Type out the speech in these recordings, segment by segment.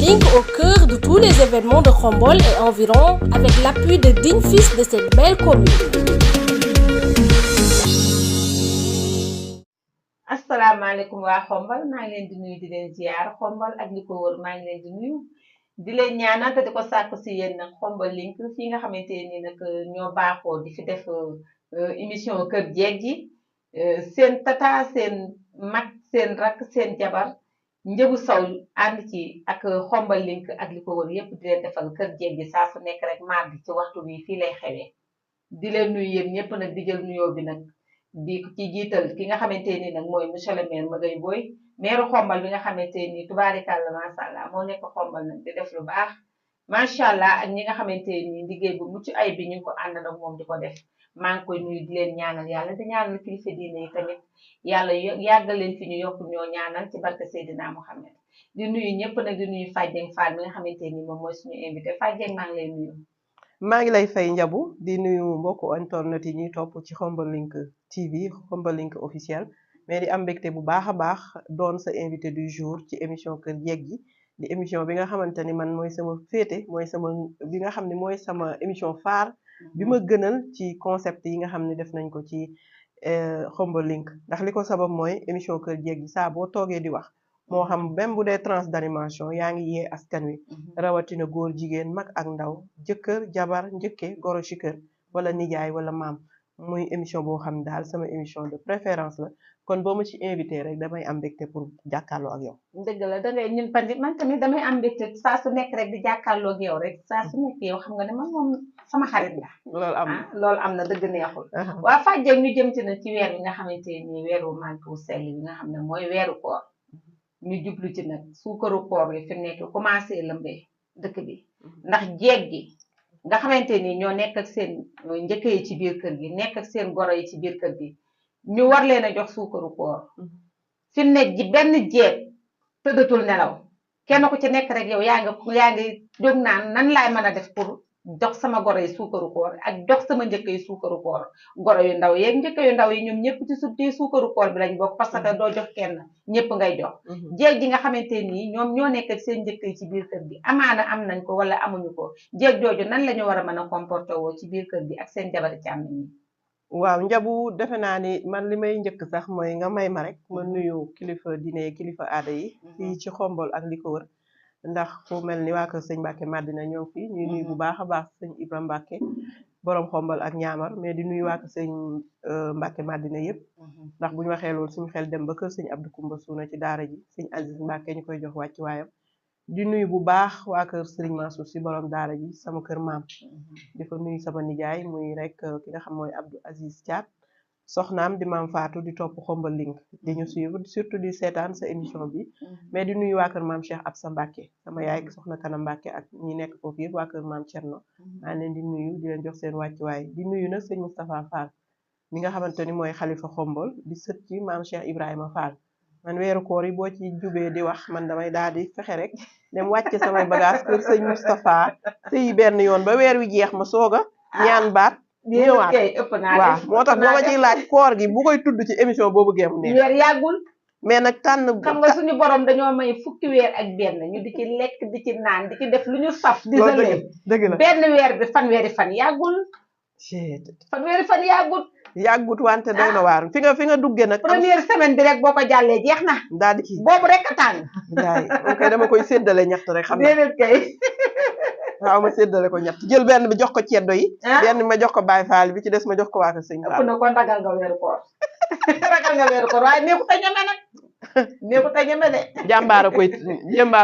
Link au cœur de tous les événements de Khombol et environ avec l'appui de dignes fils de cette belle commune. asalaamaaleykum waa Khombol maa ngi leen di nuyu di leen ziar Khombol ak li ko wër maa ngi leen di nuyu di leen ñaanal te di ko sàkku si yéen nag Khombol Link fii nga xamante ni nag ñoo baaxoo di fi def émission kër jeeg ji seen tata seen mag seen rakk seen jabar Njëbu Sow ànd ci ak Khombol Link ak li ko wër yépp di leen defal kër jeeg ji saa su nekk rek mardi ci waxtu bi fii lay xewee di leen nuyu yéen ñëpp nag di jël nuyoo bi nag di ci jiital ki nga xamante ni nag mooy monsieur le maire Magaye Boye maire Khombol bi nga xamante ni tubaarikàlla macha allah moo nekk Khombol nag di def lu baax macha allah ak ñi nga xamante ni liggéey bu mucc ay bi ñu ngi ko ànd ak moom di ko def maa ngi koy nuyu di leen ñaanal yàlla di ñaanal kilifa diine yi tamit yàlla yàggal leen fi ñu yokk ñoo ñaanal ci barke Seydina Mohamed di nuyu ñëpp nag di nuyu Fadjeng Fall mi nga xamante ni moom mooy suñu invité Fadjeng maa ngi lay nuyu. maa ngi lay fay Njabu di nuyu mbokku internet yi ñuy topp ci Khombol Link TV Khombol Link officiel mais di am mbégte bu baax a baax doon sa invité du jour ci émission kër jeeg gi di émission bi nga xamante ni man mooy sama féete mooy sama bi nga xam ne mooy sama émission phare bi ma gënal ci concept yi nga xam ne def nañ ko ci Khombol Link ndax li ko sabab mooy émission kër jeeg gi saa boo toogee di wax moo xam même bu dee tranche d'animation yaa ngi yee askan wi rawatina góor jigéen mag ak ndaw jëkkër jabar njëkke goro ci kër wala nijaay wala maam muy émission boo xam ne daal sama émission de préférence la kon boo ma ci invité rek damay am mbégte pour jàkkaarloo ak yow. dëgg la dangay ñun pandi man tamit damay am mbégte saa su nekk rek di jàkkaarloo ak yow rek saa su nekk yow xam nga ne man moom sama xarit la. loolu am na dëgg neexul. waa Fadjeng ñu jëm ci na ci weer bi nga xamante ni weeru mantu sell bi nga xam ne mooy weeru koor ñu jublu ci nag suukaru koor yi fi nekk commencé lëmbee dëkk bi ndax jeeg gi nga xamante ni ñoo nekk ak seen njëkk yi ci biir kër gi nekk ak seen goro yi ci biir kër gi ñu war leen a jox suukaru koor fi mu ne ji benn jeeg tëddatul nelaw kenn ku ci nekk rek yow yaa ngi jóg naan nan laay mën a def pour jox sama goro yi suukaru koor ak jox sama njëkk yi suukaru koor goro yu ndaw yeeg njëkk yu ndaw yi ñoom ñëpp ci suukaru koor bi lañ bokk parce que doo jox kenn ñëpp ngay jox jeeg ji nga xamante nii ñoom ñoo nekk ak seen njëkk yi ci biir kër gi amaana am nañ ko wala amuñu ko jeeg jooju nan la ñu war a mën a comporté woo ci biir kër gi ak seen jabari càmmiñ yi waaw Njabu defe naa ni man li may njëkk sax mooy nga may ma rek ma nuyu kilifa diine kilifa aada yi fii ci Khombol ak li ko wër ndax fu mel ni waa kër sëñ Mbacke Madina ñoo fii ñuy nuyu bu baax a baax sëñ Ibra Mbacke borom Khombol ak ñaamar mais di nuyu waa kër sëñ Mbacke Madina yëpp ndax bu ñu waxee loolu suñu xel dem ba kër sëñ Abdou Koumba Suuna ci daara ji sëñ Aziz Mbacke ñu koy jox wàcc waayam di nuyu bu baax waa kër Serigne Mansour si borom daara ji sama kër maam di fa nuyu sama nijaay muy rek ki nga xam mooy Abdou Aziz Thiat soxnaam di maam Fatou di topp Khombol Link di ñu suivre surtout di seetaan sa émission bi mais di nuyu waa kër maam Cheikh Absa Mbacke sama yaay soxna Kana Mbacke ak ñi nekk foofu yëpp waa kër maam Thierno maa leen di nuyu di leen jox seen wàccuwaay di nuyu nag sëñ Moustapha Fall mi nga xamante ni mooy xalifa Khombol di sët ci maam Cheikh Ibrahima Fall man weeru koor yi boo ci jubee di wax man damay daal di fexe rek dem wàcce samay bagage kër sëñ Moustapha sëyi benn yoon ba weer wi jeex ma soog a ñaan baat ñëwaat waaw moo tax boo ma ciy laaj koor gi bu koy tudd ci émission boobu géem ne weer yàggul mais nag tànn xam nga suñu borom dañoo may fukki weer ak benn ñu di ci lekk di ci naan di ci def lu ñu saf di dëgg la benn weer bi fanweeri fan yàggul fanweeri fan yàggul yàggut wante doy na waar fi nga duggee nag première semaine bi rek boo ko jàllee jeex na daal di kii boobu rek a tàng yaay ok dama koy séddale ñett rek xam déedéet kay waaw ma séddale ko ñett jël benn bi jox ko ceddo yi benn bi ma jox ko Baye Fall bi ci des ma jox ko waa sëñ Fall ëpp na kon ragal nga weeru koor ragal nga weeru koor waaye neexut a ñeme nag neexut a ñeme de jàmbaar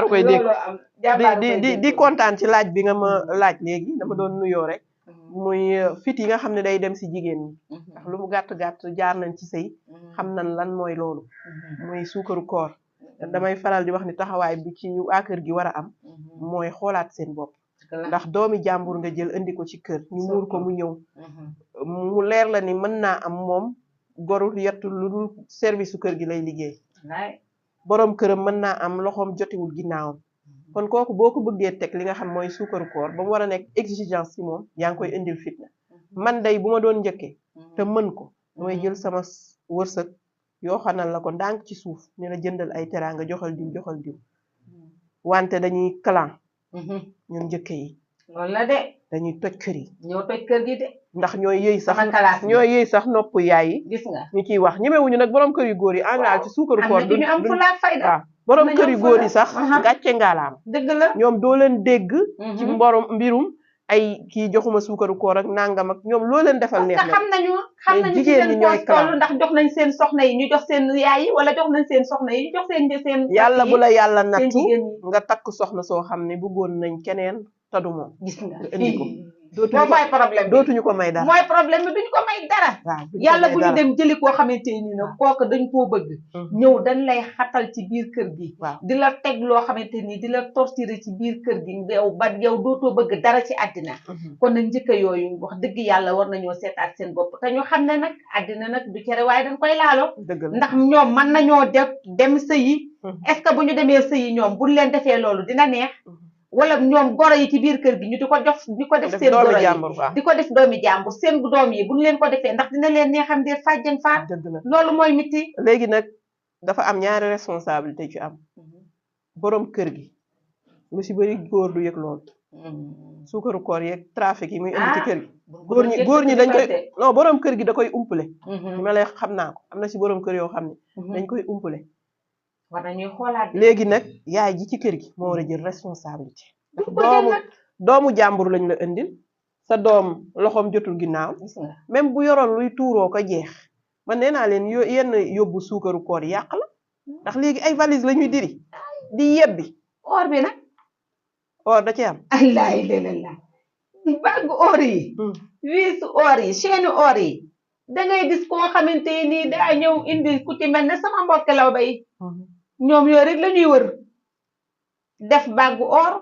koy dégg di kontaan ci laaj bi nga ma laaj léegi dama doon nuyoo rek muy fit yi nga xam ne day dem si jigéen ñi ndax lu mu gàtt-gàtt jaar nañ ci sëy xam nañ lan mooy loolu muy suukaru koor damay faral di wax ni taxawaay bi ci waa kër gi war a am mooy xoolaat seen bopp ndax doomi jàmbur nga jël indi ko ci kër ñu muur ko mu ñëw mu leer la ni mën naa am moom gorul yettu lu dul service su kër gi lay liggéey boroom këram mën naa am loxoom jotiwul ginnaawam kon kooku boo ko bëggee teg li nga xam mooy suukaru koor ba mu war a nekk exigence ci moom yaa ngi koy indil fitna man day bu ma doon njëkkee te mën ko mooy jël sama wërsëg yoo xanal la ko ndànk ci suuf ne la jëndal ay teraanga joxal diw wante dañuy clan ñun njëkke yi loolu la de dañuy toj kër yi ñoo toj kër gi de ndax ñooy yëy sax sama classe ñooy yëy sax nopp yaay yi gis nga ñu ciy wax ñemewuñu nag borom kër yu góor yi en général ci suukaru koor ñu am fu la fayda waaw borom kër yu góor yi sax gàcce ngaalaam dëgg la ñoom doo leen dégg ci mbirum ay kii joxuma suukaru koor ak nangam ak ñoom loo leen defal neex na xam nañu ci seen poos toll ndax jox nañ seen soxna yi ñu jox seen yaay yi wala jox nañ seen soxna yi ñu jox seen yàlla bu la yàlla nattu nga takk soxna soo xam ne bëggoon nañ keneen tadu moom gis nga indi ko mooy problème dootuñu ko may dara mooy problème bi duñu ko may dara yàlla bu ñu dem jëli koo xamante ni nag kooku dañ koo bëgg ñëw dañ lay xatal ci biir kër gi di la teg loo xamante ni di la torturer ci biir kër gi yow dootoo bëgg dara ci àddina kon nag njëkk yooyu wax dëgg yàlla war nañoo seetaat seen bopp te ñu xam ne nag àddina nag du cere waaye dañ koy laalo ndax ñoom mën nañoo dem sëyi est-ce que bu ñu demee sëyi ñoom buñ leen defee loolu dina neex wala ñoom goro yi ci biir kër gi ñu di ko def seen goro yi di ko def doomi jàmbur seen doom yi bu ñu leen ko defee ndax dina leen neexam de fàjjang faat loolu mooy miti léegi nag dafa am ñaari responsabilité ci am borom kër gi lu si bëri góor du yëg loolu suukaru koor yeeg trafic yi muy indi ci kër gi góor ñi dañ koy non borom kër gi da koy umpale li ma lay xam naa ko am na si borom kër yoo xam ne dañ koy umpale war nañuy xoolaat léegi nag yaay ji ci kër gi moo war a jël responsabilité doomu jàmbur lañ la indil sa doom loxoom jotul ginnaaw même bu yoroon luy tuuroo ko jeex man nee naa leen yenn yóbbu suukaru koor yàq la ndax léegi ay valise la ñuy diri di yebbi or bi nag or da ci am allaay lélala baggu or yi wiisu or yi chaîne or yi dangay gis koo xamante nii daa ñëw indi ku ci mel ne sama mbokk law bay ñoom yooyu rek la ñuy wër def baggu or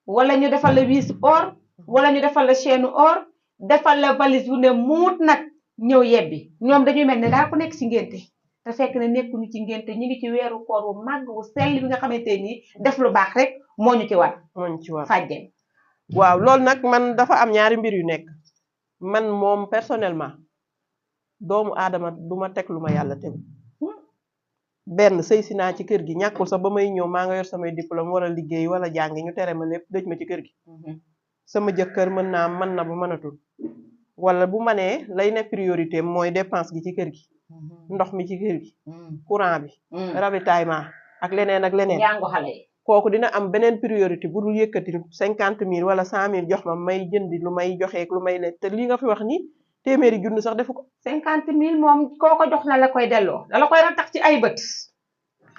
wala ñu defal la wiisu or wala ñu defal la chaîne or defal la valise bu ne muut nag ñëw yebbi ñoom dañuy mel ne daa ku nekk ci ngénte te fekk ne nekkuñu ci ngénte ñu ngi ci weeru koor wu màgg wu sell bi nga xamante nii def lu baax rek moo ñu ci war fàjjen waaw loolu nag man dafa am ñaari mbir yu nekk man moom personnellement doomu aadama du ma teg lu ma yàlla tegu benn sëy si naa ci kër gi ñàkkul sax ba may ñëw maa nga yor samay diplôme war a liggéey wala jàngi ñu tere ma lépp dëj ma ci kër gi sama jëkkër mën naa mën na ba mënatul wala bu manee lay ne priorité mooy dépense gi ci kër gi ndox mi ci kër gi courant bi ravitaillement ak leneen ak leneen njàngu xale yi kooku dina am beneen priorité bu dul yëkkati 50 000 wala 100 000 jox ma may jëndi lu may joxeek lu may lekk te li nga fi wax ni téeméeri junni sax defu ko 50 000 moom kooko jox na la koy delloo dala koy ratax ci ay bët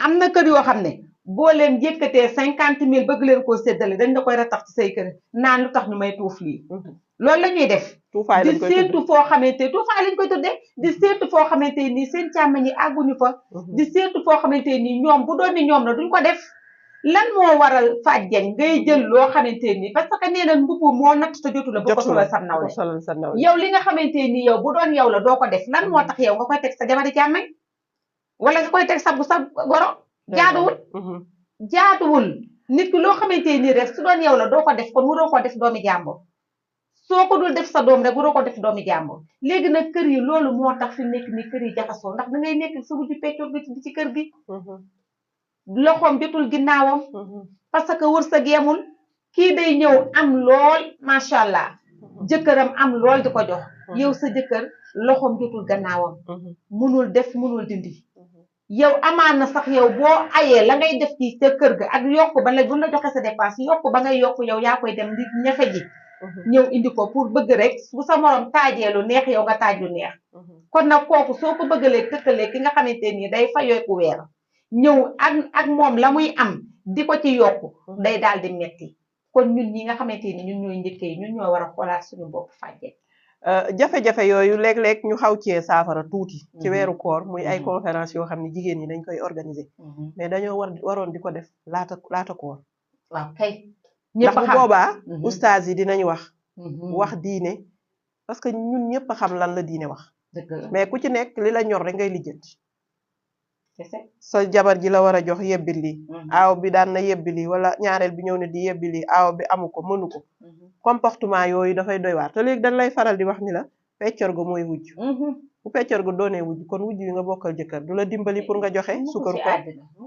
am na kër yoo xam ne boo leen yëkkatee 50 000 bëgg leen koo séddale dañ la koy ratax ci say kër naan lu tax ñu may tuuf lii loolu la ñuy def di seetu foo xamante tuufaay lañ koy tuddee di seetu foo xamante nii seen càmmañ yi àgguñu fa di seetu foo xamante nii ñoom bu doon ni ñoom la duñ ko def lan moo waral fàjjen ngay jël loo xamante nii parce que nee na mbubb moo natt te jotu la boo ko solal sa nawle yow li nga xamante nii yow bu doon yow la doo ko def lan moo tax yow nga koy teg sa jabari càmmañ wala nga koy teg sa goro jaaduwul nit ki loo xamante nii rek su doon yow la doo ko def kon waroo ko def doomi jàmbur soo ko dul def sa doom rek waroo ko def doomi jàmbur léegi nag kër yi loolu moo tax fi nekk ni kër yi jaxasoo ndax da ngay nekk sa wujju peccor bi ci kër gi loxoom jotul ginnaawam parce que wërsëg yemul kii day ñëw am lool macha allah jëkkëram am lool di ko jox yow sa jëkkër loxoom jotul gannaawam munul def munul dindi yow amaan na sax yow boo ayee la ngay def ci sa kër ga ak yokk ba la bu la joxe sa dépense yokk ba ngay yokk yow yaa koy dem di ñafe ji ñëw indi ko pour bëgg rek bu sa morom taajee lu neex yow nga taaj lu neex kon nag kooku soo ko bëggalee tëkkalee ki nga xamante nii day fayeeku weer ñëw ak moom la muy am di ko ci yokku day daal di metti kon ñun ñi nga xamante ni ñun ñooy njëkkee yi ñun ñoo war a xoolaat suñu bopp fàjje jafe-jafe yooyu léeg-léeg ñu xaw cee saafara tuuti ci weeru koor muy ay conférence yoo xam ne jigéen ñi dañ koy organiser mais dañoo waroon di ko def laata koor waaw kay ndax bu boobaa ustaas yi dinañ wax diine parce que ñun ñëpp a xam lan la diine wax mais ku ci nekk li la ñor rek ngay lijjanti sa jabar ji la war a jox yebbi lii aaw bi daan na yebbi lii wala ñaareel bi ñëw ne di yebbi lii aaw bi amu ko mënu ko comportement yooyu dafay doy waar te léegi dañ lay faral di wax ni la peccor ga mooy wujj bu peccor ga doonee wujj kon wujj yi nga bokkal jëkkër du la dimbali pour nga joxe sukkar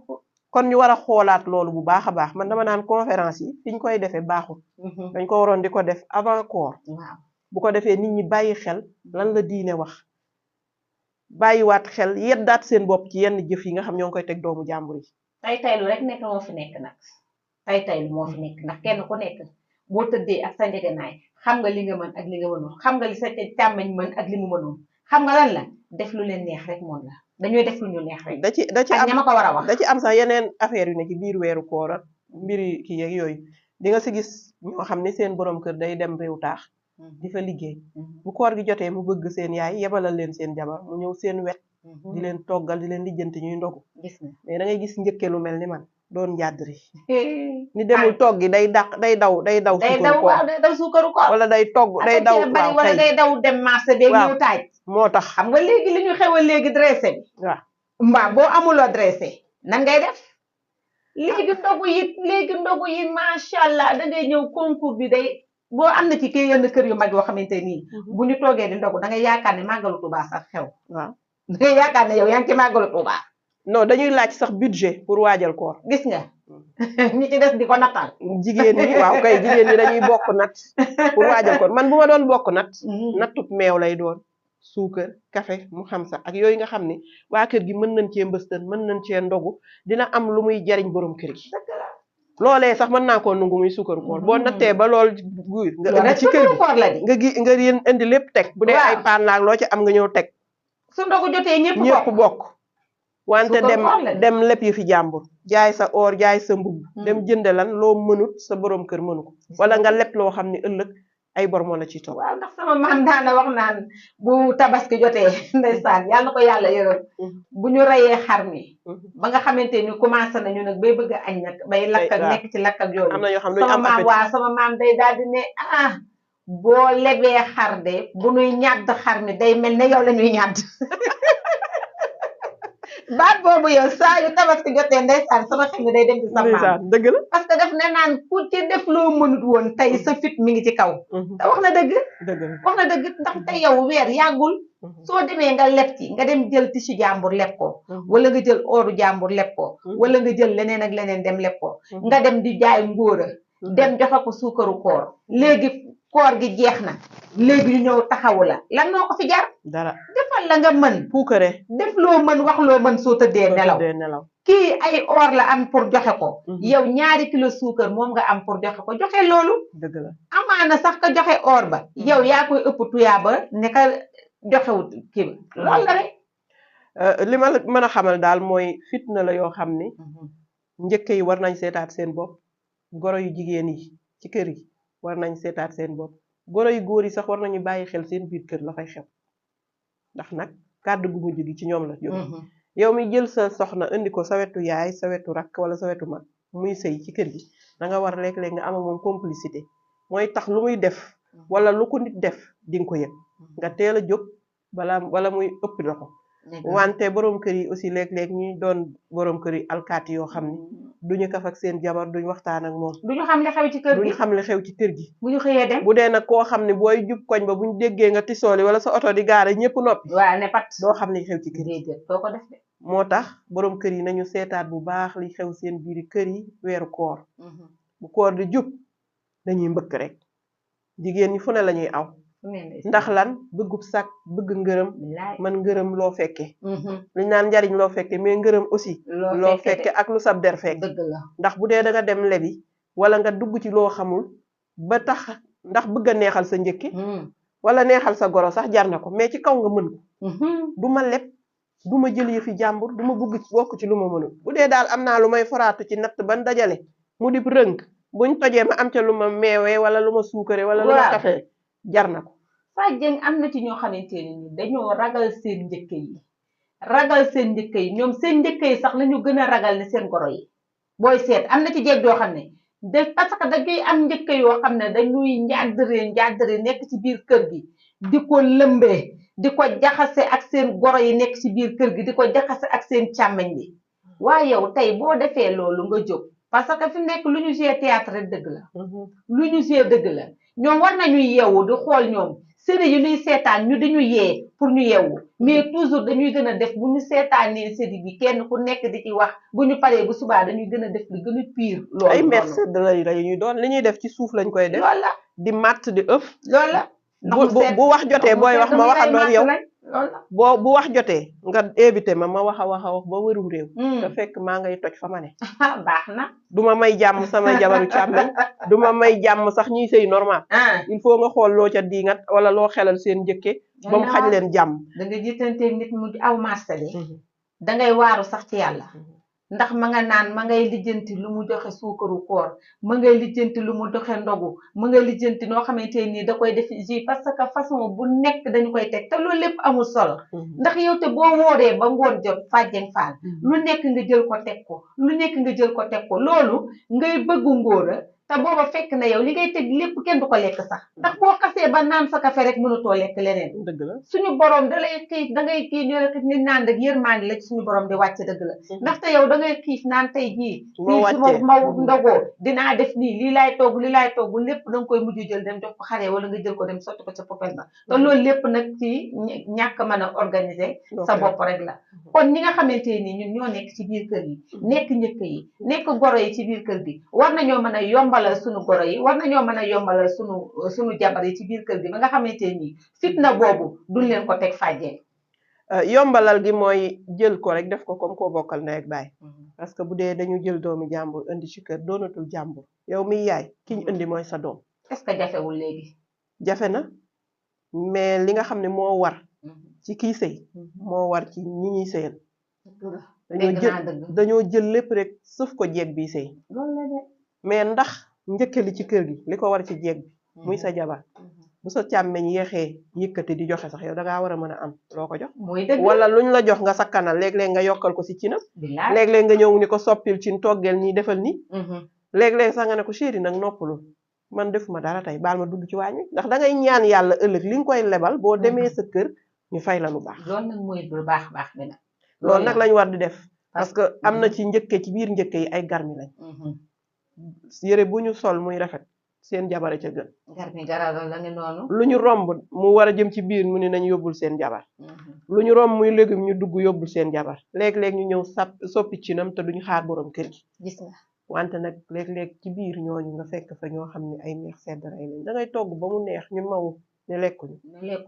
ko kon ñu war a xoolaat loolu bu baax a baax man dama naan conférence yi fi ñu koy defee baaxul dañ ko waroon di ko def avant koor bu ko defee nit ñi bàyyi xel lan la diine wax bàyyiwaat xel yeddaat seen bopp ci yenn jëf yi nga xam ñoo ngi koy teg doomu jàmbur yi taylu rek nekk moo fi nekk nag taylu moo fi nekk ndax kenn ku nekk boo tëddee ak sa njëgënaay xam nga li nga mën ak li nga mënoon xam nga li sa càmmeñ mën ak li mu mënoon xam nga lan la def lu leen neex rek moom la dañuy def lu ñu neex rek da ci am ñama ko war a wax da ci am sax yeneen affaire yu ne ci biir weeru koor ak mbiri kii yeeg yooyu di nga si gis ñoo xam ne seen borom kër day dem réew taax di fa liggéey bu koor gi jotee mu bëgg seen yaay yebalal leen seen jabar mu ñëw seen wet di leen toggal di leen lijjanti ñuy ndogu mais da ngay gis njëkke lu mel ni man doon njàddri ni demul togg gi day daw suukaru koor wala day togg day daw wala day daw dem marché beeg ñëw taaj moo tax xam nga léegi li ñu xewal léegi dressé bi waaw mbaa boo amuloo dressé nan ngay def léegi ndogu yi macha allah da ngay ñëw concours bi day boo am na ci kii yenn kër yu mag yoo xamante nii bu ñu toogee di ndogu da ngay yaakaar ne màggalu Tuubaa sax xew waaw da ngay yaakaar ne yow yaa ngi ci màggalu Tuubaa non dañuy laaj sax budget pour waajal koor gis nga ñi ci des di ko nattal jigéen ñi waaw kay jigéen ñi dañuy bokk nat pour waajal koor man bu ma doon bokk nat nattub meew lay doon suukar café mu xam sax ak yooyu nga xam ne waa kër gi mën nañ cee mbëstan mën nañ cee ndogu dina am lu muy jariñ borom kër gi loolee sax mën naa koo nungu muy suukaru koor boo nattee ba lool guy nga indi ci kër gi nga yéen indi lépp teg bu dee ay paan laag loo ci am nga ñëw teg su ndogu jotee ñëpp bokk wante dem lépp yi fi jàmbur jaay sa or jaay sa mbubb dem jënde lan loo mënut sa borom kër mënu ko wala nga lépp loo xam ne ëllëg ay bor moo la ci toog waaw ndax sama maam daana wax naan bu tabaski jotee ndeysaan yàlla na ko yàlla yërëm bu ñu reyee xar mi ba nga xamante ni commencé nañu nag bay bëgg a añ nag bay lakk ak nekk ci lakk ak yooyu am na yoo xam ne sama maam waa sama maam day daal di ne boo lebee xar de bu nuy ñàdd xar mi day mel ne yow la ñuy ñàdd baat boobu yow saa yu tabaski jotee ndeysaan sama xel mi day dem ci sa maam dëgg la parce que daf ne naan ku ci def loo mënut woon tey sa fit mi ngi ci kaw te wax na dëgg wax na dëgg ndax tey yow weer yàggul soo demee nga leb ci nga dem jël tissu jàmbur leb ko wala nga jël ooru jàmbur leb ko wala nga jël leneen ak leneen dem leb ko nga dem di jaay ngóora dem joxe ko suukaru koor léegi koor gi jeex na léegi ñu ñëw taxawu la lan moo ko fi jar dara defal la nga mën puukare def loo mën wax loo mën soo tëddee nelaw kii ay or la am pour joxe ko yow 2 kilo suukar moom nga am pour joxe ko joxe loolu dëgg la amaana sax ka joxe or ba yow yaa koy ëpp tuyaaba ne ka joxewut kii ba loolu la rek li ma la mën a xamal daal mooy fitna la yoo xam ni njëkk yi war nañ seetaat seen bopp goro yu jigéen yi ci kër yi war nañ seetaat seen bopp goro yu góor yi sax war nañu bàyyi xel seen biir kër la fay xew ndax nag kàddu gu mujj gi ci ñoom la jóge yow mi jël sa soxna indi ko sa wetu yaay sa wetu rakk wala sa wetu mag muy sëy ci kër gi da nga war léeg-léeg nga am ak moom complicité mooy tax lu muy def wala lu ko nit def di nga ko yëg nga teel a jóg wala muy ëpp loxo wante borom kër yi aussi léeg-léeg ñuy doon borom kër yi alkaati yoo xam ni duñu kaf ak seen jabar duñu waxtaan ak moom duñu xam li xew ci kër gi duñu xam li xew ci kër gi bu ñu xëyee dem bu dee nag koo xam ne booy jub koñ ba buñu déggee nga tisooli wala sa oto di gaare ñëpp noppi waaw ne pat doo xam li xew ci kër gi doo ko def de moo tax borom kër yi nañu seetaat bu baax li xew seen biiri kër yi weeru koor bu koor di jub dañuy mbëkk rek jigéen ñi fu ne la ñuy aw ndax lan bëggub sàkk bëgg ngërëm man ngërëm loo fekke luñ naan njariñ loo fekke mais ngërëm aussi loo fekke ak lu sab der fekk ndax bu dee da nga dem lebi wala nga dugg ci loo xamul ba tax ndax bëgg a neexal sa njëkki wala neexal sa goro sax jar na ko mais ci kaw nga mën ko du ma leb du ma jël yëfi jàmbur du ma bugg bokk ci lu ma mënul bu dee daal am naa lu may foraatu ci natt ban dajale mu dib rënk buñ tojee ma am ca lu ma meewee wala lu ma suukare wala lu ma kafee jar na ko Fadjeng am na ci ñoo xamante ne ni dañoo ragal seen njëkk yi ragal seen njëkk yi ñoom seen njëkk yi sax lañu gën a ragal ne seen goro yi booy seet am na ci jeeg yoo xam ne de parce que dañuy am njëkk yoo xam ne dañuy njàddare nekk ci biir kër gi di ko lëmbee di ko jaxase ak seen goro yi nekk ci biir kër gi di ko jaxase ak seen càmmeñ bi waaye yow tey boo defee loolu nga jóg parce que fi nekk lu ñu joué théâtre rek dëgg la lu ñu joué dëgg la ñoom war nañuy yeewu di xool ñoom série yu ñuy seetaan ñu dañu yee pour ñu yeewu mais toujours dañuy gën a def bu ñu seetaanee série bi kenn ku nekk di ci wax bu ñu paree bu subaa dañuy gën a def li gën a pire. loolu ay merci de lay ñuy doon li ñuy def ci suuf lañ koy def. loolu la di matt di ëf. loolu la bu wax jotee booy wax ma waxat ak yow. loolu la bu wax jotee nga invité ma wax a wax ba wërum réew. te fekk maa ngay toj fa ma ne. baax na. du ma may jàmm sama jabaru càmmeñ du ma may jàmm sax ñuy sëy normal. il faut nga xool loo ca diingat wala loo xelal seen njëkke ba mu xañ leen jàmm. da nga jiitanteeg nit mu aw marché de. da ngay waaru sax ci yàlla. ndax ma nga naan ma ngay lijjanti lu mu joxe suukaru koor ma ngay lijjanti lu mu joxe ndogu ma ngay lijjanti noo xamante nii da koy def ji parce que façon bu nekk dañu koy teg te loolu lépp amul solo ndax yow te boo wooree ba ngoon jot fàjjeng faal lu nekk nga jël ko teg ko lu nekk nga jël ko teg ko loolu ngay bëggu ngóora te booba fekk na yow li ngay teg lépp kenn du ko lekk sax ndax boo xasee ba naan sa café rek mënutoo lekk leneen dëgg la suñu borom da lay xiif da ngay kii ñoo rek ni naan rek yërmande la ci suñu borom di wàcc dëgg la ndaxte yow da ngay xiif naan tey jii fii su ma ndogoo dinaa def nii lii laay togg lépp da nga koy mujj jël dem jox ko xaree wala nga jël ko dem sotti ko ca poubelle ba te loolu lépp nag ci ñàkk mën a organiser sa bopp rek la kon ñi nga xamante nii ñun ñoo nekk ci biir kër yi nekk njëkk yi nekk goro yi ci biir kër gi war nañoo mën a yombalal suñu goro yi war nañoo mën a yombalal suñu jabar yi ci biir kër gi ba nga xamante nii fitna boobu duñ leen ko teg fàjjee yombalal gi mooy jël ko rek def ko comme koo bokkal ndey ak baay parce que bu dee dañu jël doomi jàmbur indi ci kër doonatul jàmbur yow miy yaay ki ñu indi mooy sa doom est-ce que jafewul léegi jafe na mais li nga xam ne moo war ci kii sëy moo war ci ñi ñuy sëyal dañoo jël lépp rek sëf ko jeeg bi sëy mais ndax njëkkali ci kër gi li ko war ci jeeg bi muy sa jabar bu sa càmmeñ yéexee yëkkati di joxe sax yow dangaa war a mën a am loo ko jox wala luñ la jox nga sakkanal léeg-léeg nga yokkal ko si cinam léeg-léeg nga ñëw ni ko soppil cin toggeel nii defal nii léeg-léeg sax nga ne ko chéri nag noppalu man defuma dara tey baal ma dugg ci waañ wi ndax da ngay ñaan yàlla ëllëg li nga koy lebal boo demee sa kër ñu fay la lu baax loolu nag mooy lu baax bi nag loolu nag lañ war di def parce que am na ci njëkke ci biir njëkke yi ay garmi lañ yére bu ñu sol muy rafet seen jabar ca gën garmi garal la ngi noonu lu ñu romb mu war a jëm ci biir mu ne nañ yóbbul seen jabar lu ñu romb muy légume ñu dugg yóbbul seen jabar léeg-léeg ñu ñëw soppi ci nam te duñu xaar borom kër gi gis nga wante nag léeg-léeg ci biir ñooñu nga fekk fa ñoo xam ne ay neex sedd rey lañ da ngay togg ba mu neex ñu mawu ne lekkuñu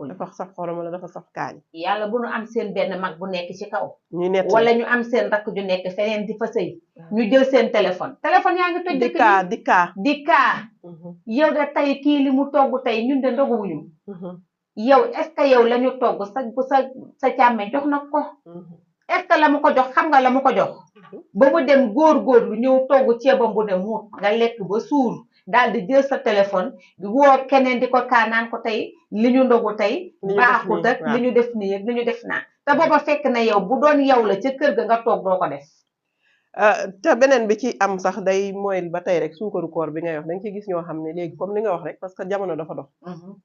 dafa saf xorom wala dafa saf kaani yàlla bu nu am seen benn mag bu nekk ci kaw ñu nett wala ñu am seen rakk ju nekk feneen di fa sëy ñu jël seen téléphone yaa ngi toj di kaa yow de tey kii li mu togg tey ñun de ndoguwuñu yow est-ce que yow la ñu togg sa càmme jox na ko est-ce que la mu ko jox xam nga la mu ko jox ba mu dem góor-góor lu ñëw togg ceebam bu ne muut nga lekk ba suur daal di jël sa téléphone di woo keneen di ko kaanaan ko tey li ñu ndogu tey baaxut ak li ñu def nii ak li ñu def naa te booba fekk na yow bu doon yow la ca kër ga nga toog doo ko def te beneen bi ci am sax day mooy ba tey rek suukaru koor bi ngay wax dañ ci gis ñoo xam ne léegi comme li nga wax rek parce que jamono dafa dox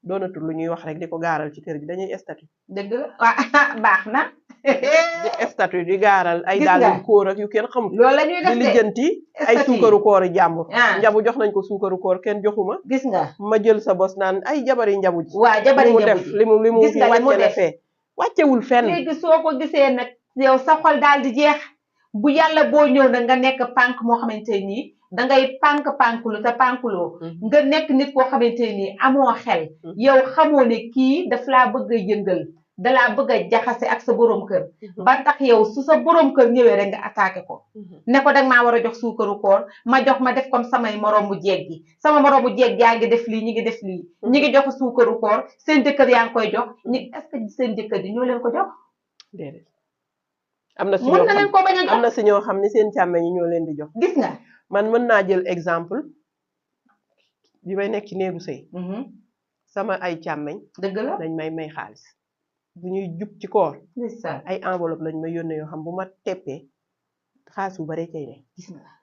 doonatul lu ñuy wax rek di ko gaaral ci kër gi dañuy statut dëgg la waaw baax na di statut di gaaral ay daal yu kóor ak yu kenn xamul loolu la ñuy def di lijjanti ay suukaru koor yi jàmbur njabu jox nañ ko suukaru koor kenn joxuma gis nga ma jël sa bos naan ay jabari njabu ji waaw jabari mu def li mu wàcce na fee wàccewul fenn léegi soo ko gisee nag yow sa xol daal di jeex bu yàlla boo ñëw nag nga nekk pànk moo xamante nii dangay pànklu te pànkuloo nga nekk nit koo xamante nii amoo xel yow xamoo ne kii daf laa bëgg a yëngal dalaa bëgg a jaxase ak sa borom kër ba tax yow su sa borom kër ñëwee rek nga attaqué ko ne ko dag maa war a jox suukaru koor ma def comme samay moroomu jeeg gi sama moroomu jeeg yaa ngi def lii ñi ngi def lii ñi ngi jox suukaru koor seen jëkkër yaa ngi koy jox est-ce que seen jëkkër yi ñoo leen ko jox déedéet am na si ñoo xam ne seen càmmeñ yi ñoo leen di jox gis nga man mën naa jël exemple bi may nekk ci néegu sëy sama ay càmmeñ dëgg la dañ may xaalis bu ñuy jub ci koor ay enveloppe lañ may yónnee yoo xam bu ma teppee xaalis bu bare cay ne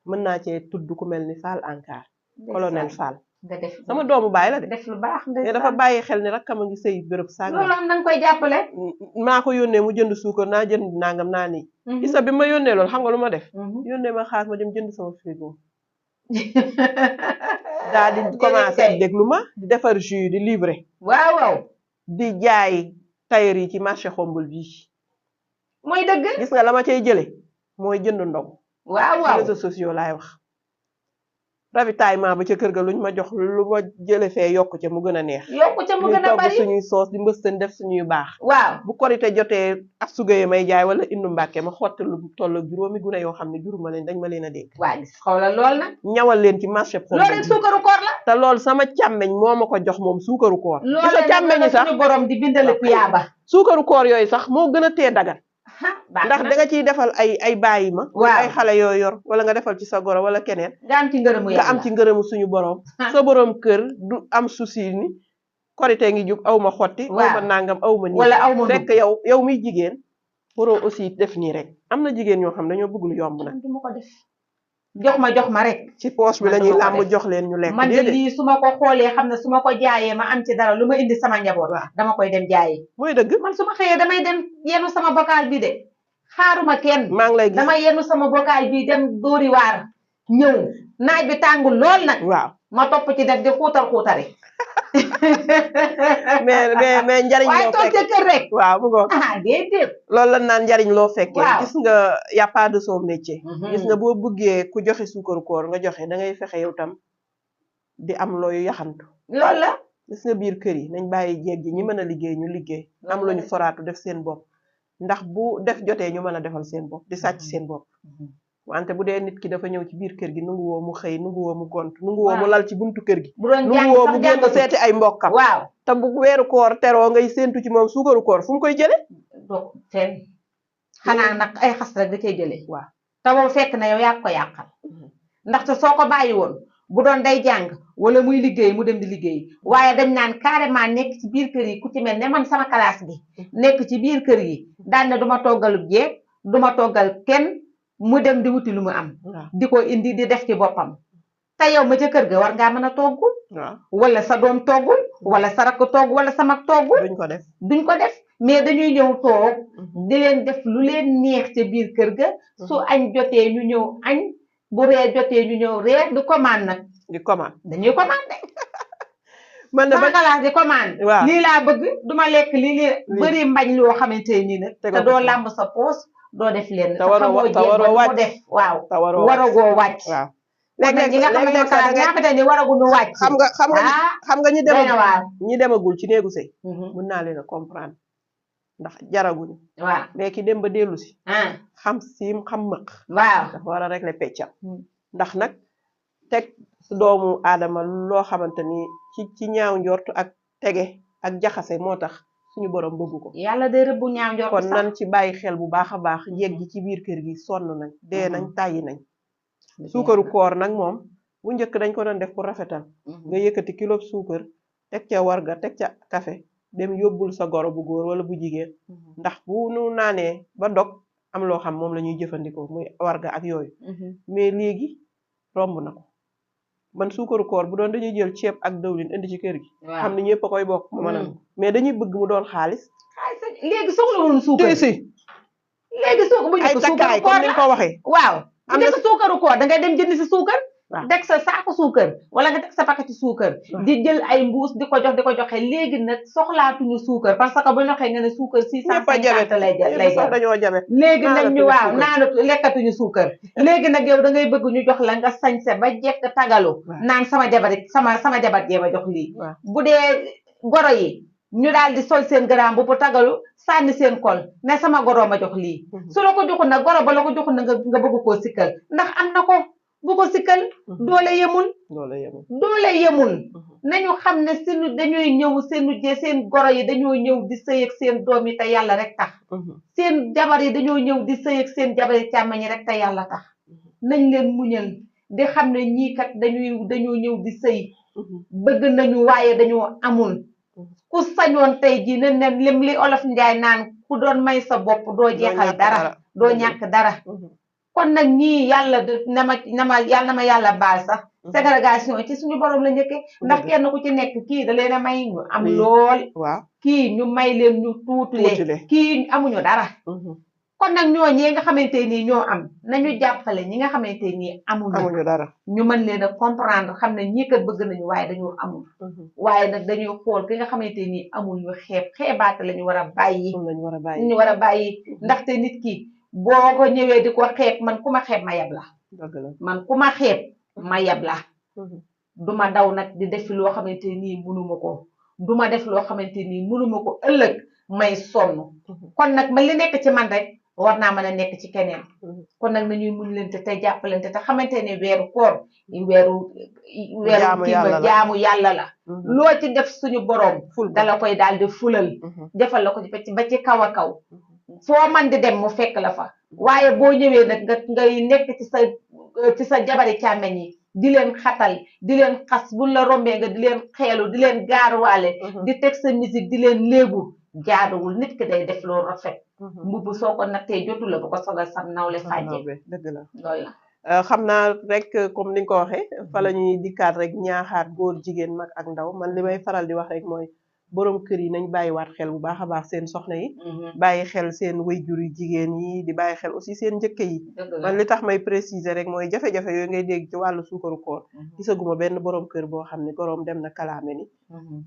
mën naa cee tudd ku mel ni Fall Ankar colonel Fall nga def sama doomu baay la de def lu baax mais dafa bàyyi xel ni rakkam a ngi sëy béréb sàngam loolu am nañ koy jàppale maa ko yónnee mu jënd suukar naa jënd nangam naa nii isa bi ma yónnee loolu xam nga lu ma def yónnee ma xaalis ma dem jënd sama frigo daal di commencé déglu ma di defar jus di livrer waaw di jaay tailleur yi ci marché xombol bii. mooy dëgg. gis nga la ma cay jële mooy jënd ndog. waaw réseaux sociaux laay wax. ravitaillement ba ca kër ga luñ ma jox lu ma jële fee yokku ca mu gën a neex. yokku ca mu gën a bari suñuy soos di mbëstan def suñuy baax. waaw bu korite jotee ak sugayee may jaay wala indu mbàkke ma xotti lu toll ak juróomi gune yoo xam ne juruma leen dañ ma leen a dégg. waa gis xoolal lool nag. ñawal leen ci marché loolu rek suukaru koor la. te loolu sama càmmeñ moo ma ko jox moom suukaru koor. loolu càmmeñ sax suñu borom di bindale tuyaaba. suukaru koor yooyu sax moo gën a tee dagan. ndax da nga ciy defal ay bàyyi ma. ay xale yoo yor wala nga defal ci sa goro wala keneen. nga am ci ngërëmu yàlla nga am ci ngërëmu suñu borom. sa borom kër du am souci ni korite ngi jub aw ma xotti. aw ma nangam aw ma nii. wala aw ma fekk yow miy jigéen. waroo aussi def nii rek am na jigéen ñoo xam dañoo bëgg lu yomb nag. du ma ko def jox ma rek. ci poche bi la ñuy làmb jox leen ñu lekk. man de lii su ma ko xoolee xam ne su ma ko jaayee ma am ci dara lu ma indi sama njaboot. dama koy dem jaayi. mooy dëgg man su ma xëyee damay dem yenu sama bocal bi de. xaaruma kenn. maa ngi lay gis dama yenu sama bocal bi dem dóori waar. ñëw naaj bi tàngul lool nag. waaw ma topp ci def di xuutari. mais njariñ loo fekkee waaye toog ca kër rek. waaw bu ngoog déedéet. loolu la naan njariñ loo fekkee. gis nga y a pas de son métier. gis nga boo bëggee ku joxe suukaru koor nga joxe da ngay fexe yow tam di am looyu yaxantu. loolu la. gis nga biir kër yi nañ bàyyi jéeg ji ñi mën a liggéey ñu liggéey. am lu ñu foraatu def seen bopp. ndax bu def jotee ñu mën a defal seen bopp di sàcc seen bopp. wante bu dee nit ki dafa ñëw ci biir kër gi nungu woo mu xëy nungu woo mu gont nungu woo mu lal ci buntu kër gi. bu doon nungu woo mu génn seeti ay mbokkam. waaw te bu weeru koor teroo ngay séentu ci moom suukaru koor fu mu koy jële do fenn xanaa nag ay xas rek da cay jëlee. waaw te boobu fekk na yow yaa ko yàqal. ndaxte soo ko bàyyi woon bu doon day jàng wala muy liggéey mu dem di liggéey waaye dañ naan carrément nekk ci biir kër yi ku ci mel ne man sama classe bi nekk ci biir kër yi daan ne du ma toggalub jeeg du ma toggal kenn mu dem di wuti lu mu am. di ko indi di def ci boppam. te yow ma ca kër ga war ngaa mën a togg. wala sa doom toggul wala sa rakk togg wala sa mag toggul. duñ ko def mais dañuy ñëw toog di leen def lu leen neex ca biir kër ga. su añ jotee ñu ñëw añ bu reer jotee ñu ñëw reer di commande nag. dañuy commandé. man de sama classe di commande. waaw lii laa bëgg duma lekk lii bëri mbañ loo xamante nii nag. te doo làmb sa poos. doo def leen te waroo wàcc def waaw. te waragoo wàcc. waaw léegi nga xam ne ñoo classe ñaata ni waraguñu wàcc. xam nga ñi demagul ci néegu sëy. mën naa leen a comprendre ndax jaraguñu. waaw mais ki dem ba dellu si. xam siim xam mëq. waaw dafa war a régler peccam. ndax nag teg doomu aadama loo xamante ni ci ñaaw njort ak tege ak jaxase moo tax. suñu borom bëggu ko. yàlla day rëbbu ñaaw njort kon nan ci bàyyi xel bu baax a baax jéeg ji ci biir kër gi sonn nañ dee nañ tàyyi nañ. suukaru koor nag moom bu njëkk dañ ko doon def pour rafetal. nga yëkkati kilo suukar teg ca warga teg ca café dem yóbbul sa goro bu góor wala bu jigéen. ndax bu nu naanee ba dog am loo xam moom la ñuy jëfandikoo muy warga ak yooyu. mais léegi romb na ko. man suukaru koor bu doon dañuy jël ceeb ak dawlin indi ci kër gi. xam ne ñëpp a koy bokk mu mën a mais dañuy bëgg mu doon xaalis. léegi soxla woon suukar si. léegi bu ñu ko suukaru koor comme ni ko waxee. waaw bu nekk suukaru koor da ngay dem jënd si suukar. teg sa saako suukar wala nga teg sa paquet suukar. di jël ay mbuus di ko joxe léegi nag soxlaatuñu suukar parce que bu ñu waxee nga ne suukar 650 lay jar dañoo jabet léegi nag ñu waaw naanatu lekkatuñu suukar. léegi nag yow da ngay bëgg ñu jox la nga sañse ba jekk tagalu. naan sama jabar jee ma jox lii. bu dee goro yi ñu daal di sol seen garaam bu tagalu sànni seen kol ne sama goro ma jox lii. su la ko joxul nag goro ba la ko joxul nag nga bëgg koo sikkal ndax am na ko. bu ko sikkal doole yemul nañu xam ne dañuy ñëw seen goro yi dañoo ñëw di sëy ak seen doom yi te yàlla rek tax seen jabar yi dañoo ñëw di sëy ak seen jabar yi càmmañ yi rek te yàlla tax nañ leen muñal di xam ne ñii kat dañoo ñëw di sëy bëgg nañu waaye dañoo amul ku sañoon tey jii ne lim li olof njaay naan ku doon may sa bopp doo jeexal dara doo ñàkk dara kon nag ñii yàlla na ma yàlla baal sax ségrégation ci suñu borom la njëkkee ndax kenn ku ci nekk kii da leen a may ñu am lool kii ñu may leen ñu tuutule kii amuñu dara kon nag ñooñee nga xamante nii ñoo am nañu jàppale ñi nga xamante nii amuñu dara ñu mën leen a comprendre xam ne ñii kat bëgg nañu waaye dañoo amul waaye nag dañuy xool ki nga xamante nii amul ñu xeebaate la ñu war a bàyyi ñu war a bàyyi ndaxte nit ki boo ko ñëwee di ko xeeb man ku ma xeeb ma yab la man ku ma xeeb ma yab la duma daw nag di def loo xamante nii mënuma ko duma def loo xamante nii mënuma ko ëllëg may sonn kon nag man li nekk ci man rek war naa mën a nekk ci keneen kon nag nañuy muñ leen te jàppalante te xamante ne weeru koor weeru jaamu yàlla la loo ci def suñu boroom dala koy daal di fulal defal la ko ba ci kaw a kaw foo man di dem mu fekk la fa waaye boo ñëwee nag ngay nekk ci sa jabari càmmeñ yi di leen xatal di leen xas buñ la rombee nga di leen xeelu di leen gaaruwaale di teg sa musique di leen léegu jaaduwul nit ki day def loolu rafet mbubb soo ko nattee jotu la bu ko sogal sam nawle fàjje dëgg la loolu la xam naa rek comme ni nga ko waxee fa la ñuy dikkaat rek ñaaxaat góor jigéen mag ak ndaw man li may faral di wax rek mooy borom kër yi nañ bàyyiwaat xel bu baax a baax seen soxna yi bàyyi xel seen wayjur yu jigéen yi di bàyyi xel aussi seen njëkke yi man li tax may préciser rek mooy jafe-jafe yooyu ngay dégg ci wàllu suukaru koor gisaguma benn borom kër boo xam ne goroom dem na kalaame ni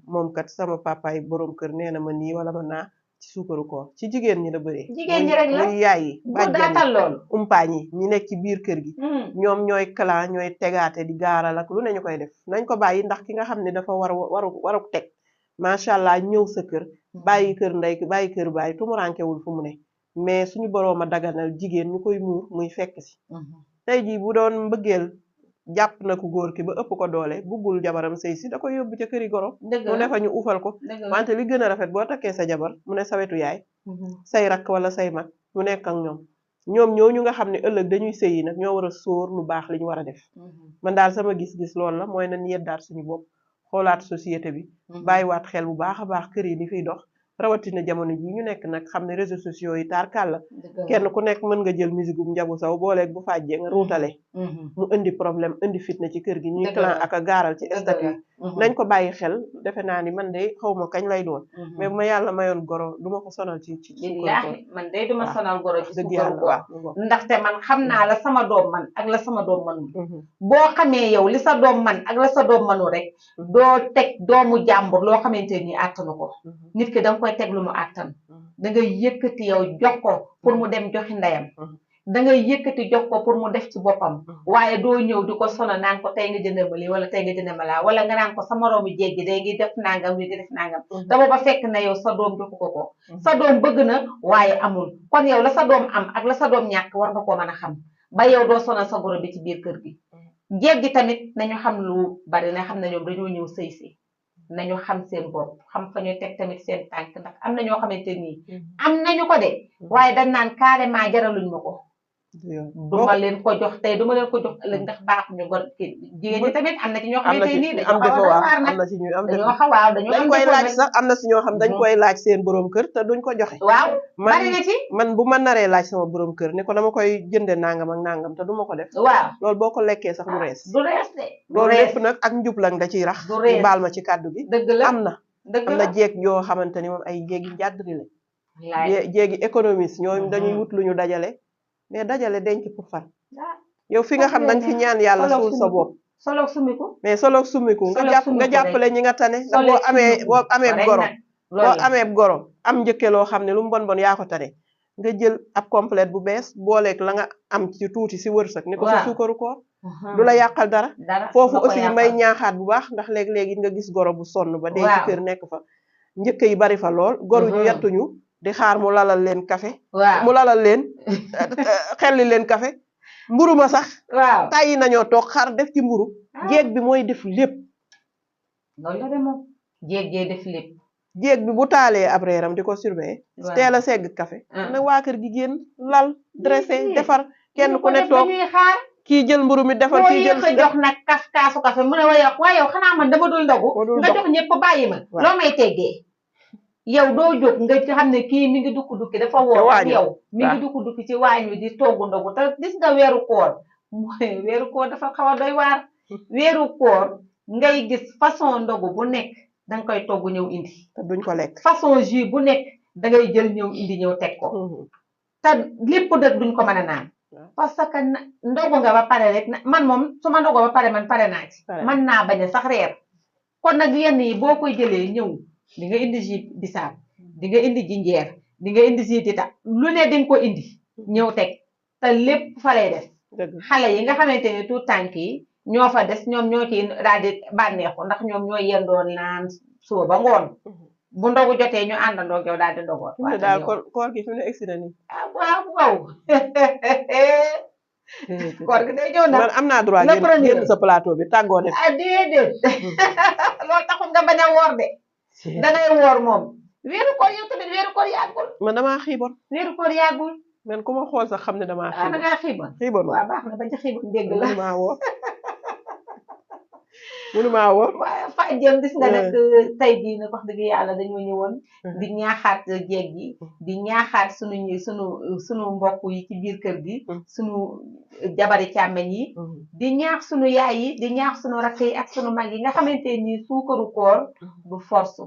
moom kat sama papaay borom kër nee na ma nii wala ma naa ci suukaru koor ci jigéen ñi la bëree jigéen ñi rek la muy yaay yi bàjjan loolu umpaañ yi ñi nekk ci biir kër gi ñoom ñooy clan ñooy tegaate di gaaral ak lu ne ñu koy def nañ ko bàyyi ndax ki nga xam ne dafa waru teg macha allah ñëw sa kër bàyyi kër ndey bàyyi kër baay tumurankewul fu mu ne mais suñu boroom a daganal jigéen ñu koy muur muy fekk si tey jii bu doon mbëggeel jàpp na ko góor ki ba ëpp ko doole buggul jabaram sëy si da koy yóbbu ca këri goro mu ne fa ñu ufal ko wante li gën a rafet boo takkee sa jabar mu ne sa wetu yaay say rakk wala say mag mu nekk ak ñoom ñooñu nga xam ne ëllëg dañuy sëy yi nag ñoo war a sóor lu baax li ñu war a def man daal sama gis-gis loolu la mooy nañ yeddaat suñu bopp xoolaat société bi bàyyiwaat xel bu baax a baax kër yi li fiy dox rawatina jamono ji ñu nekk nag xam ne réseaux sociaux yi taarkaal la kenn ku nekk mën nga jël musique bu Njabu Saw booleeg bu fàjjee nga ruutale mu indi problème indi fitna ci kër gi ñuy clan ak a gaaral ci statut nañ ko bàyyi xel defe naa ni man de xawma kañ lay doon mais bu ma yàlla mayoon goro duma ko sonal ci billaahi man de duma sonal goro ci suukaru koor ndaxte man xam naa la sama doom man ak la sama doom manul boo xamee yow li sa doom man ak la sa doom manul rek doo teg doomu jàmbur loo xamante ni àttanu ko nit ki danga koy teg lu mu àttan da ngay yëkkati yow jox ko pour mu dem joxi ndeyam da ngay yëkkati jox ko pour mu def ci boppam waaye doo ñëw di ko sono naan ko tey nga jëndal ma lii wala tey nga jëndal ma laa wala nga naan ko sa moroomi jéggi day ngi def nangam ngi def nangam da booba fekk na yow sa doom joxu ko sa doom bëgg na waaye amul kon yow la sa doom am ak la sa doom ñàkk war nga koo mën a xam ba yow doo sonal sa goro bi ci biir kër gi jéggi tamit nañu xam lu bari na xam ne ñoom dañoo ñëw sëy si nañu xam seen bopp xam fa ñu teg tamit seen tànk ndax am na ñoo xamante nii am nañu ko de waaye dañ naan carrément jaraluñ ma ko duma leen ko jox tey duma leen ko jox ëllëg ndax baaxuñu gor jigéen ñi tamit am na ci ñoo xamante nii dañoo xawaaw dañ koy laaj sax am na si ñoo xam dañ koy laaj seen borom kër te duñ ko joxe waaw bari na ci man bu ma naree laaj sama borom kër ne ko dama koy jënde nangam ak nangam te duma ko def waaw loolu boo ko lekkee sax du rees du rees de loolu lépp nag ak njublan da ciy rax ñu baal ma ci kàddu bi dëgg la am na jeeg yoo xamante ni moom ay jéegi njàddri la jéegi économiste ñoo dañuy wut lu ñu dajale mais dajale denc pour fan yow fi nga xam dañ fi ñaan yàlla suul sa bopp soloog sumiku mais soloog sumiku nga jàppale ñi nga tane ndax boo amee goro am njëkke loo xam ne lu mu bon yaa ko tane nga jël ab complète bu bees booleeg la nga am ci tuuti si wërsëg ni ko sa suukaru koor du la yàqal dara foofu aussi may ñaaxaat bu baax ndax léeg-léegi nga gis goro bu sonn ba dee ci kër nekk fa njëkke yi bari fa lool goru ñu yettuñu di xaar mu lalal leen café mu lalal leen xelli leen café mburu ma sax tàyyi nañoo toog xar def ci mburu jéeg bi mooy def lépp loolu la de moom jéeg def lépp jéeg bi bu taalee ab reeram di ko surveiller teel a segg café na waa kër gi génn lal dressé defar kenn ku ne toog kii jël mburu mi defar kii jël jox nag kaasu café mu ne waaye yow xanaa man dama dul ndogu nga jox ñëpp bàyyi ma loo may teggee yow doo jóg nga xam ne kii mi ngi dukki dafa woo ak yow mi ngi dukki ci waañ wi di toggu ndogu te gis nga weeru koor mooy weeru koor dafa xaw a doy waar weeru koor ngay gis façon ndogu bu nekk danga koy togg ñëw indi te duñ ko lekk façon jus bu nekk dangay jël ñëw indi ñëw teg ko te lépp dëgg duñ ko mën a naan parce que ndogu nga ba pare rek man moom su ma ndogoo ba pare man pare naa ci man naa bañ a sax reer kon nag yenn yi boo koy jëlee ñëw di nga indi jus bisaab di nga indi jinjeer di nga indi jus dita lu ne di nga ko indi ñëw teg te lépp fa lay def xale yi nga xamante ni tout tànk yi ñoo fa des ñoom ñoo ci daal di bànneexu ndax ñoom ñoo yendoon naan suba ba ngoon bu ndogu jotee ñu àndandoo yow daal di ndogoon. waaw daal koor gi fi mu ne egsi na nii. ah waaw. koor gi day ñëw nag. man am naa droit génn sa plateau bi tàggoo def. ah déedéet loolu taxul nga bañ a woor de. dangay woor moom. weeru koor yow tamit weeru koor yàggul. man damaa xiibon. weeru koor yàggul. man ku ma xool sax xam ne damaa xiibon. ah dangaa xiibon. xiibon waaw baax na bañ a xiibon dégg la. mënumaa woor. mënumaa woor. waaw fa jëm gis nga nag tey jii nag wax dëgg yàlla dañoo ñëwoon. di ñaaxaat jeeg gi. di ñaaxaat sunu mbokk yi ci biir kër gi. sunu jabari càmmeñ yi. di ñaax sunu yaay yi di ñaax sunu rakk yi ak sunu mag yi nga xamante ni suukaru koor du force.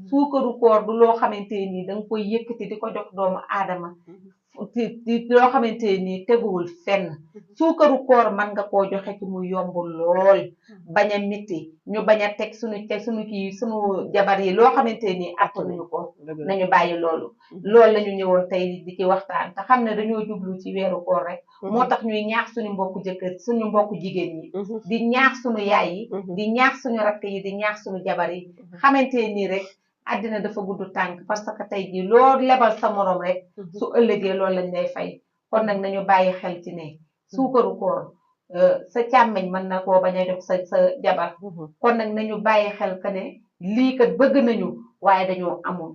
suukaru koor du loo xamante ni danga koy yëkkati di ko jox doomu aadama. di loo xamante ni teguwul fenn suukaru koor man nga koo joxe ci mu yomb lool bañ a miti ñu bañ a teg sunu jabar yi loo xamante ni attanuñu ko nañu bàyyi loolu lañu ñëwoon tey di ci waxtaan te xam ne dañoo jublu ci weeru koor rek moo tax ñuy ñaax suñu mbokku jëkkër suñu mbokku jigéen yi di ñaax suñu yaay yi di ñaax suñu rakk yi di ñaax suñu jabar yi xamante nii rek àddina dafa gudd tànk parce que tey jii loo lebal sa morom rek su ëllëgee loolu lañ lay fay kon nag nañu bàyyi xel ci ne suukaru koor sa càmmeñ mën na koo bañ a jox sa jabar kon nag nañu bàyyi xel que ne lii kat bëgg nañu waaye dañoo amul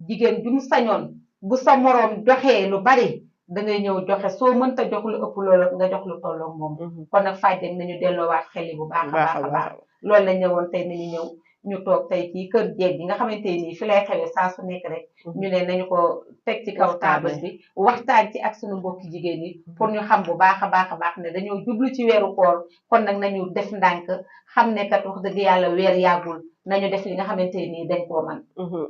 jigéen ju mu sañoon bu sa morom joxee lu bari dangay ñëw joxe soo mënta jox lu ëpp loolu nga jox lu tolloog moom kon nag fàjjeg nañu delloowaat xel yi bu baax a baax a baax loolu lañ ñëwoon tey nañu ñëw ñu toog tey ci kër jeeg bi nga xamante ni fi lay xewee saa su nekk rek ñu ne nañu ko teg ci kaw taabal bi waxtaan ci ak suñu mbokki jigéen yi pour ñu xam bu baax a baax ne dañoo jublu ci weeru koor kon nag nañu def ndànk xam ne kat wax dëgg yàlla weer yàggul nañu def li nga xamante ni dañ koo man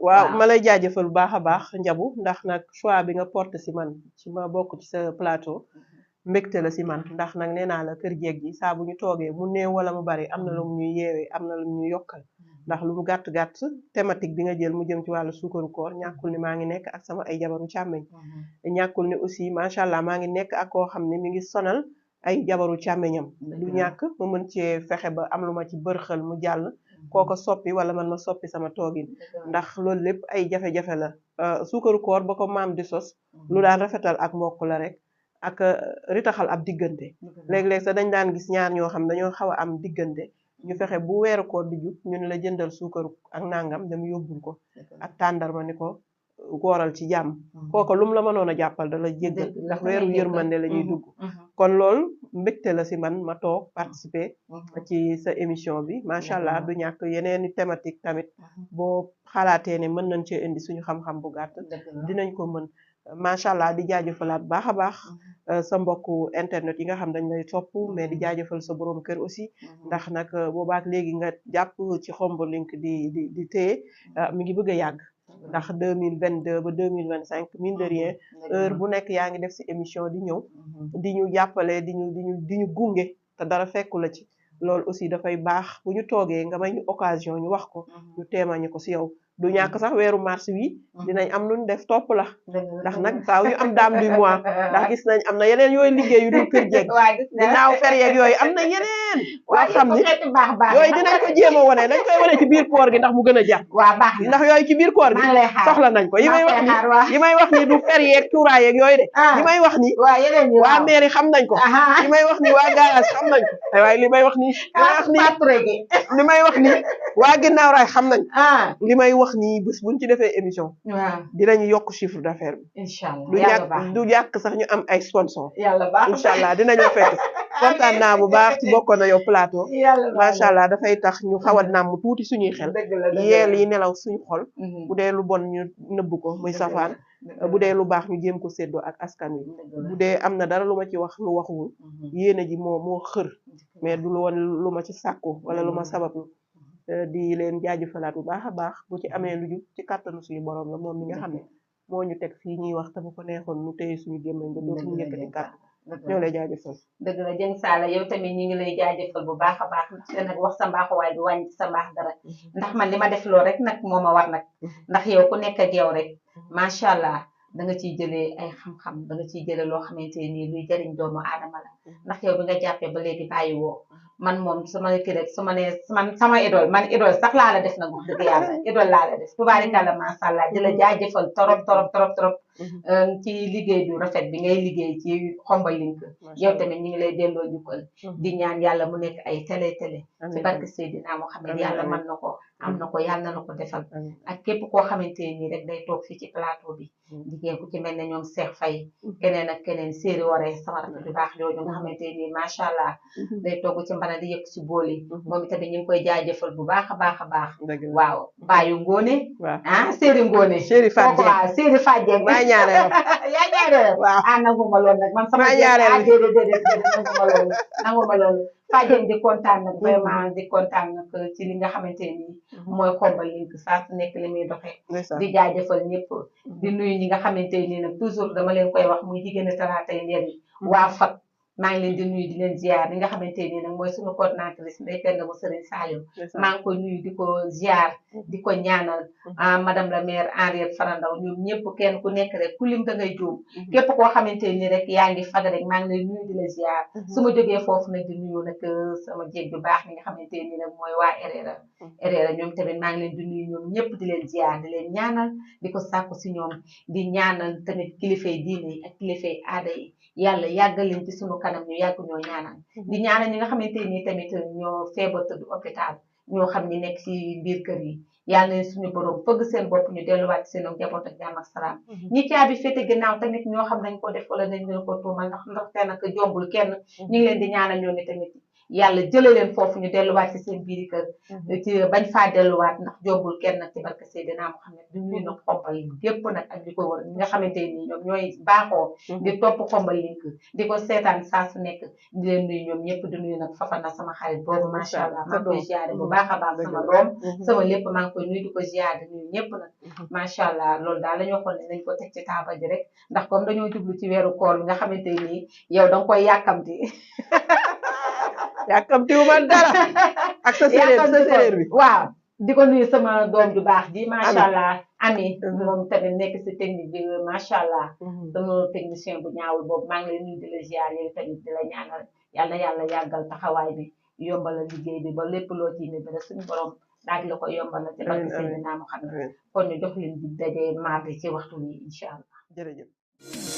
waaw ma lay jaajëfal bu baax a baax Njabu ndax nag choix bi nga porté si man ci ma bokk ci sa plateau mbégte la si man ndax nag nee naa la kër jeeg ji saa bu ñu toogee mu néew wala mu bari am na lu mu ñuy yeewee am na lu mu ñuy yokkal ndax lu mu gàtt-gàtt thématique bi nga jël mu jëm ci wàllu suukaru koor ñàkkul ni maa ngi nekk ak sama ay jabaru càmmeñ ñàkkul ni aussi macha allah maa ngi nekk ak koo xam ne mi ngi sonal ay jabaru càmmeñam du ñàkk ma mën cee fexe ba am lu ma ci bërxal mu jàll kooko soppi wala man ma soppi sama toogin ndax loolu lépp ay jafe-jafe la suukaru koor ba ko maam di sos lu daan rafetal ak mbokk la rek ak ritaxal ab diggante léeg-léeg sax dañ daan gis ñaar ñoo xam dañoo xaw a am diggante ñu fexe bu weeru koor di jub ñu ne la jëndal suukaru ak nangam dem yóbbul ko ak tàndarma ni ko góoral ci jàmm kooko lu mu la mënoon a jàppal da la jéggal ndax weeru yërmande la ñuy dugg kon loolu mbégte la si man ma toog participer ci sa émission bi macha allah du ñàkk yeneeni thématique tamit boo xalaatee ne mën nañ cee indi suñu xam-xam bu gàtt dinañ ko mën macha allah di jaajëfalaat baax a baax sa mbokku internet yi nga xam dañ lay topp mais di jaajëfal sa borom kër aussi ndax nag boobaak léegi nga jàpp ci Khombole Link di téye mi ngi bëgg a yàgg ndax 2022 ba 2025 mine de rien heure bu nekk yaa ngi def si émission di ñëw di ñu jàppale di ñu gunge te dara fekku la ci loolu aussi dafay baax bu ñu toogee nga may ñu occasion ñu wax ko ñu témoigné ko si yow du ñàkk sax weeru mars wi dinañ am lu ñu def topp la ndax nag faaw ñu am dame du mois ndax gis nañ am na yeneen yooyu liggéey yu dul kër jeeg ginnaaw fer yeeg yooyu am na yeneen yoo xam ni yooyu dinañ ko jéem a wane dañ koy wane ci biir koor gi ndax mu gën a jar ndax yooyu ci biir koor gi soxla nañ ko yi may wax ni du fer yeeg cuuraay yeeg yooyu de yi may wax ni waa mairie xam nañ ko li may wax ni waa garage xam nañ ko waaye li may wax ni li may wax ni waa ginnaaw raay xam nañ li may wax ni bés buñ ci defee émission dinañu yokk chiffre d'affaires bi inshallah du yàq sax ñu am ay sponsor inshallah dinañu fekk kontaan naa bu baax ci bokkoon na yow plateau macha allah dafay tax ñu xaw a nàmm tuuti suñuy xel yeel yi nelaw suñu xol bu dee lu bon ñu nëbb ko muy safaan bu dee lu baax ñu jéem ko séddoo ak askan wi bu dee am na dara lu ma ci wax lu waxuwul yéene ji moo xër mais du woon lu ma ci sàkku wala lu ma sabablu di leen jaajëfalaat bu baax a baax bu ci amee lu jub ci kàttanu suñu borom la moom mi nga xam ne moo ñu teg fii ñuy wax te bu ko neexoon ñu téye suñu gémmañ nga dootuñu yëkkati kàddu ñoo lay jaajëfal. dëgg la Dieng Saala yow tamit ñu ngi lay jaajëfal bu baax a baax te nag wax sa mbaaxuwaay bi wàññi sa mbaax dara ndax man li ma def loolu rek nag moo ma war nag ndax yow ku nekk ak yow rek macha allah da nga ciy jëlee ay xam-xam da nga ciy jëlee loo xamante ni luy jëriñ doomu aadama la ndax yow bi nga jàppee ba léegi bàyyi woo man moom sama kii rek su ma nee sama idole man idole sax laa la def nag wax dëgg yàlla idole laa la def tubaarikàlla macha allah di la jaajëfal torop ci liggéey bu rafet bi ngay liggéey ci Khombole Link yow tamit ñu ngi lay delloo jukkal di ñaan yàlla mu nekk ay télé ci barke Seydina Mohamed yàlla mën na ko am na ko yàlla na ko defal ak képp koo xamante nii rek day toog fii ci plateau bi liggéey ku ci mel ne ñoom Cheikh Faye keneen ak keneen séeri waree sama rafet bu baax jooju nga xamante nii macha allah day togg ci mbana di yëkk ci bool yi moom itamit ñu ngi koy jaajëfal bu baax a baax waaw bàyyu ngóone séeri ngóone séeri fàjjee yaa ñaareel waaw nanguma loolu nag man sama déedéet nanguma loolu fàjjeen di kontaan nag vraiment di kontaan nag ci li nga xamante ni mooy Khombole Link saa su nekk li muy doxee di jaajëfal ñëpp di nuyu ñi nga xamante ni nag toujours dama leen koy wax muy jigéen talaatay ndeer yi waa fat maa ngi leen di nuyu di leen ziar li nga xamante ni nag mooy suñu coordinatrice Ndeye Penda bu Serigne Saliou maa ngi ko nuyu di ko ziar di ko ñaanal madame la maire Henriette Farandaw ñoom ñëpp kenn ku nekk rek ku lim da ngay juum képp koo xamante ni rek yaa ngi fag rek maa ngi lay nuyu di la ziar su ma jógee foofu nag di nuyu nag sama jéeg bu baax mi nga xamante ni nag mooy waa RRA ñoom tamit maa ngi leen di nuyu ñoom ñëpp di leen ziar di leen ñaanal di ko sàkku si ñoom di ñaanal tamit kilifay diine yi ak kilifay aada yi yàlla yàggal leen ci sunu kanam ñu yàgg ñoo ñaanal di ñaanal ñi nga xamante ni tamit ñoo feebar tëdd hôpital ñoo xam ni nekk ci biir kër yi yàlla na suñu borom fëgg seen bopp ñu delluwaat ci seen njaboot ak jàmm ak salaam ñi caabi féete ginnaaw tamit ñoo xam nañ ko def wala nañ leen ko tuumal ndax te nag jombul kenn ñu ngi leen di ñaanal ñoo ni tamit yàlla jële leen foofu ñu delluwaat ci seen biiri kër ci bañ faa delluwaat ndax jombul kenn nag ci barke Seydina Mohamed di nuyu nag Khombole gépp nag ak di ko wër ñi nga xamante ni ñoom ñooy baaxoo di topp Khombole Link di ko seetaan saa su nekk di leen nuyu ñoom ñëpp di nuyu nag Fafana sama xarit boobu macha allah maa ngi koy ziare bu baax a baax sama doom sama lépp maa ngi koy nuyu di ko ziare di nuyu ñëpp nag macha allah loolu daal la ñu waxoon ne nañ ko teg ci taabal ji rek ndax comme dañoo jublu ci weeru koor bi nga xamante ni yow danga koy yàkkamti yàkkamtiwu man dara ak sa séeréer bi waaw di ko nuyu sama doom ju baax ji macha allah ami moom tamit nekk si technique bi macha allah sama technicien bu ñaawul boobu maa ngi lay nuyu di la ziar yow tamit di la ñaanal yàlla yàggal taxawaay bi yombalal liggéey bi ba lépp loo ci ne bi rek suñu borom daal di la ko yombalal ci barke Seydina Mohamed kon ñu jox leen di daje mardi ci waxtu wi incha allah jërëjëf.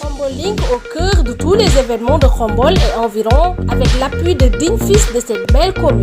Khombole Link au cœur de tous les événements de Khombole et environ avec l'appui de dignes fils de cette belle commune.